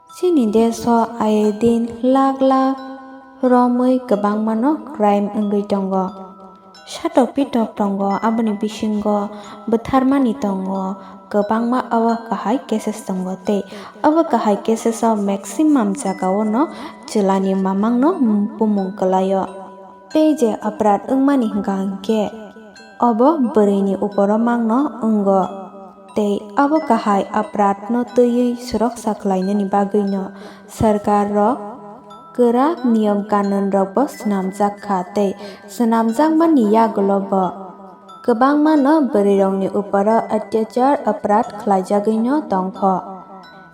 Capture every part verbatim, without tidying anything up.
Chini desh o aye din lakh lakh romwi kwbangma no crime wngwi tongo. Satok pitok tongo, aboni bisingo bwtharmani tongo, kwbangma abo kahai cases tongo tei abo kahai cases o maximum jagao no chwlani mamang no bumung kwlaio. Tei je aparat wngmani hwnkha hwnkhe obo bwrwini uporo mangno wngo. Tei abo kahai aparatno twiwi suroksha khlainani bagwino sarkar rok kwrak niyom kanun rokbo swnamjak kha tei swnamjakmani yagulo bo kwbangma no bwrwirokni uporo atyachar aparat khlaijagwino tongkho.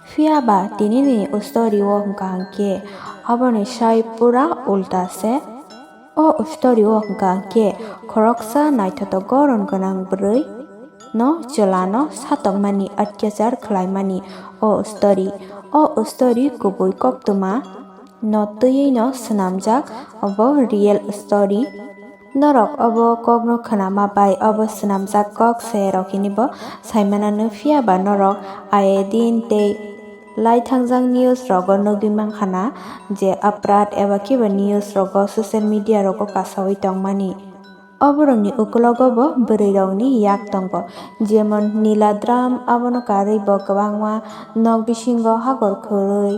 Phiya ba tinini story o hwnkha hwnkhe aboni sai pura ulta se. O story o hwnkha hwnkhe khoroksa naithotok goron gwnang bwrwi no chwla no satokmani atyachar khlaimani o story. O story kubui koktwma no twiwi no swnamjak, obo real story. Norok obo kokno khwnama bai obo swnamjak kok se rok hinibo saimanano, phiya ba norok aye din tei lai thangjak news rogo nugwi mankha na je aparat eba kiba news rogo social media rogo kasawi tongmani. Oborokni ukulogo bo bwrwirokni yak tongo, jemon nila drum, abono karwi bo kwbangma nok bisingo hagor khurwi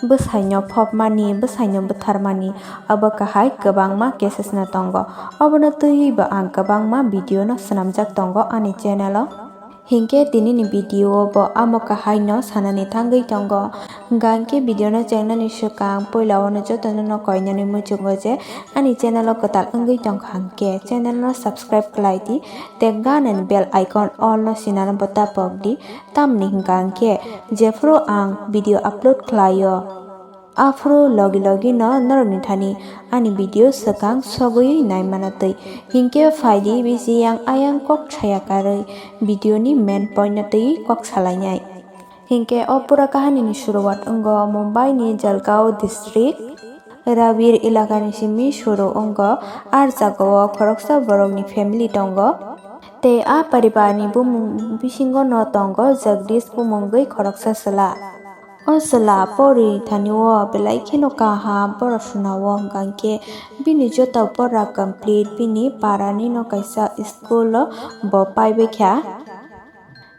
bwsaino phopmani, bwsaino bwtharmani, abo kahai kwbangma cases no tongo. Obono twiwi bo ang kwbangma video no swnamjak tongo ani channel o. Hinkhe tinini video o bo amo kahai no sanani thangwi tongo. Hwnkha hinkhe video no chengnani swkang puila o no jotono no koinani muchungo je ani channel o kwtal wngwi tongkha hinkhe channel no subscribe khlai di tei ganani bell icon all no sinano bo tapok di. Tamni hwnkha hinkhe jephuru ang video upload khlaio, aphuru logi logi no norokni thani ani video swkang sogwi naimano twi. Hinkhe phaidi bisi yang ayang kok saya karwi video ni main point no twi kok salainai. Hinkhe o pura kahani ni suruwat wngo Mumbai ni Jalgaon district Rabir elaka ni simi suru wngo. Ar jaga o khoroksa borok ni family tongo. Tei a paribar ni bumung bisingo no tongo Jagdish bumungwi khoroksa chwla. O chwla pori thani o belai kheno kaham porasuna o, hwnkha hinkhe bini joto pora complete bini para ni no kaisa school o bo paibai kha.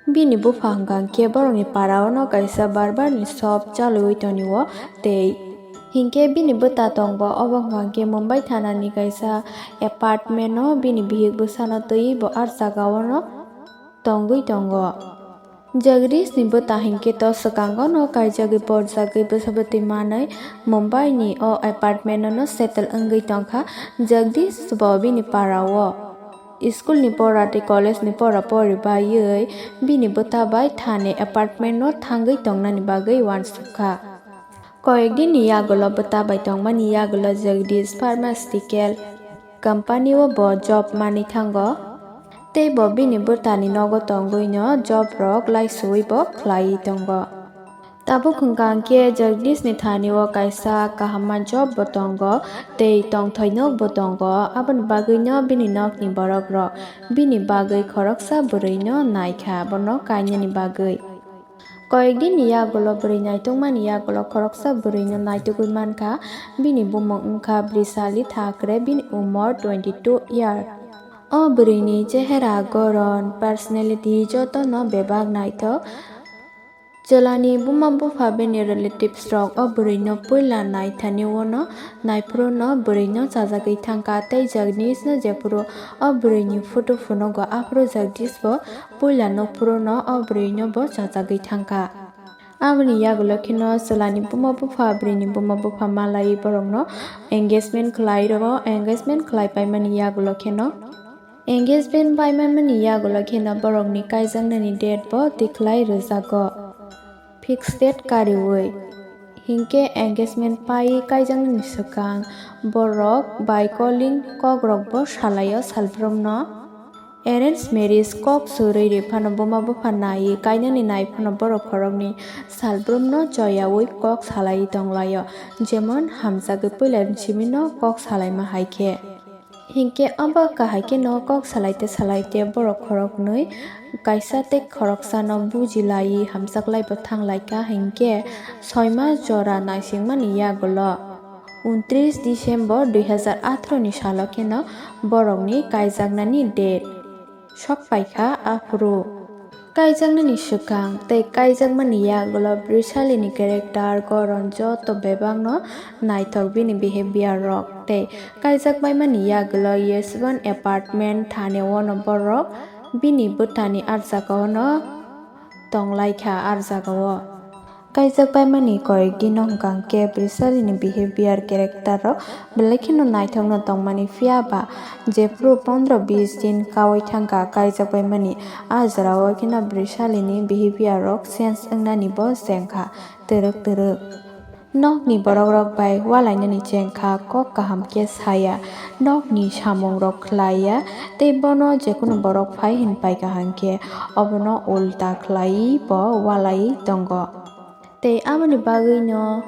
Bini bupha hwnkha hinkhe borok ni para o no kaisa barbar ni shop chalwi toni o tei hinkhe bini bwta tongo, obo hwnkha hinkhe Mumbai thana ni kaisa apartment o bini bihik bwsa no twiwi bo ar jaga o no tongwi tongo. Jagdish ni bwta hinkhe to swkango no kaijagwi porjagwi bwsa bwtwi manwi Mumbai ni o apartment o no settle wngwi tongkha. Jagdish bo bini para o school ni pora tei college ni pora pori baiwi bini bwta bai thani apartment o thangwi tongnani bagwi uansukha. Koyekdin ni yagulo bwta bai tongmani yagulo Jagdish pharmaceutical company o bo job manwi thango. Tei bo bini bwtani nogo tongwino job rok laisuwi bo khlaiwi tongo. Tabuk hwnkha hinkhe Jagdish ni thani o kaisa kahama job bo tongo tei tongthoi nok bo tongo, aboni bagwino bini nokni borok rok bini bagwi khoroksa bwrwi no naikha, bono kainani bagwi. Koyekdin ni yagulo bwrwi naitokmani yagulo khoroksa bwrwi no naitugwi mankha. Bini bumung wngkha Brisali Thakre, bini umor twenty two year. O bwrwi ni chehera, goron, personality joto no bebak naithok. Chwla ni buma bupha bini relatives rok o bwrwi no puila naithani o no naiphuru no bwrwi no chajagwi thangkha tei Jagdish no jephuru o bwrwi ni photo phunugo aphuru Jagdish bo puila nukphuru no o bwrwi no bo chajagwi thangkha. Aboni yagulo kheno chwla ni buma bupha bwrwi ni buma bupha malai borok no engagement khlai rwo, engagement khlai paimani yagulo kheno. Engagement bai manmani yagulo kheno borokni kaijaknani date bo tikhlai rwjago, fixed date kariwi. Hinkhe engagement pai kaijaknani swkang borok by calling kokrokbo salaio salbrumno. Arrange marriage kok swrwi rwi phano buma bupha naiwi kainani nai phano borok khorokni salbrumno choyaui kok salaiwi tonglaio, jemon hamjagwi puila simino kok salaima hai khe. Hinkhe obo kahai kheno kok salaite salaite borok khoroknwi kaisa tei khoroksano bujilaiwi hamjaklaibo thanglaikha, hinkhe soi mas jora naisingmani yagulo untris December dui hazar atharo ni salo kheno borokni kaijaknani date sokpaikha aphuru. Kaijaknani swkang tei kaijakmani yagulo Brisalini character, goron joto bebakno naithok bini behavior rok tei kaijakbaimani yagulo Yeshwan apartment thani ono borok bini bwthani arjagao no tonglaikha arjagao. Kaijakbaimani koyekdino hwnkha khe Brisalini behavior character rok belai kheno naithokno tongmani, phiyaba jephru pondro bis din kaui thangkha kaijakbaimani, a jorao kheno Brisalini behavior rok change wngnani bo chengkha twrwk twrwk. Nokni borok rok bai walainani chengkha, kok kaham khe saya, nokni samung rok khlaiya, tei bono jekunu borok phai hin paikha hinkhe obono ulta khlaiwi bo walaiwi tongo. Tei aboni bagwino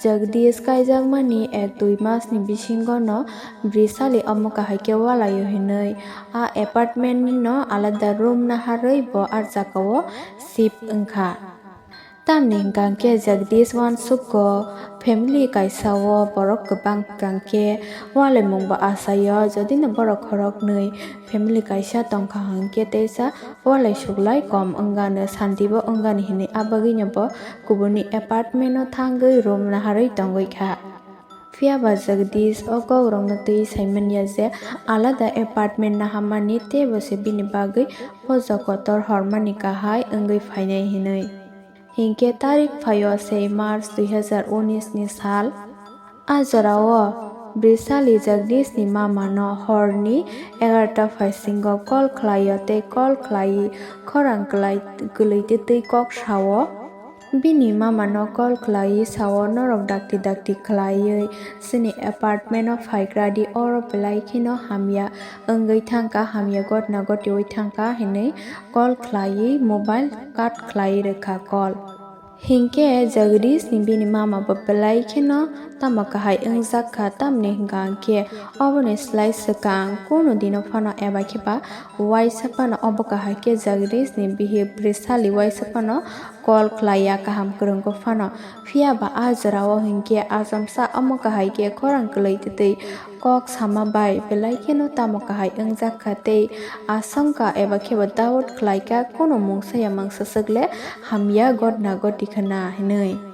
Jagdish kaijakmani ek dui masni bisingono Brisali omo kahai khe walaio hinwi a apartmentni no alada room naharwi bo arjakao shift wngkha. Tamni hwnkha khe Jagdish wansukgo family kaisao borok kwbang hwnkha khe walaimungbo achaio, jodino borok khoroknwi family kaisa tongkha hinkhe teisa walai suglai kom wngano, santibo wngani hinwi, a bagwino bo kubuni apartment o thangwi room naharwi tongwi kha. Phiyaba Jagdish o kokrokno twi saimanya je alada apartment naharmani teibo se bini bagwi poja kotor hormani kahai wngwi phainai hinwi. Hinkhe tarik phaio se March dui hazar unis ni sal. A jorao Brisali Jagdish ni mama no horni egarota phaisingo call khlaio tei call khlaiwi khorang kwlai, kwlwi twi twi kok sao. Bini mama no call khlaiwi sao, "Norok dakti dakti khlaiwi chini apartment o phaikradi, oro belai kheno hamya wngwi thangkha, hamya gotna gotiwi thangkha," hinwi call khlaiwi mobile cut khlaiwi rwkha call. Hinkhe Jagdish ni bini mama bo belai kheno tamo kahai wngjak kha, tamni hwnkha khe oboni slai swkang kunu dino phano eba khe ba waisa phano obo kahai khe Jagdish ni bihik Brisali waisa phano call khlaiya kaham kwrwngko phano. Phiyaba a jorao hinkhe achomsa omo kahai khe khorang kwlwi twtwi kok sama bai belai kheno tamo kahai wngjak kha tei asongkha eba khebo doubt khlai kha, kunu mungsa ya mangsa swk le hamya gotna goti khna hinwi.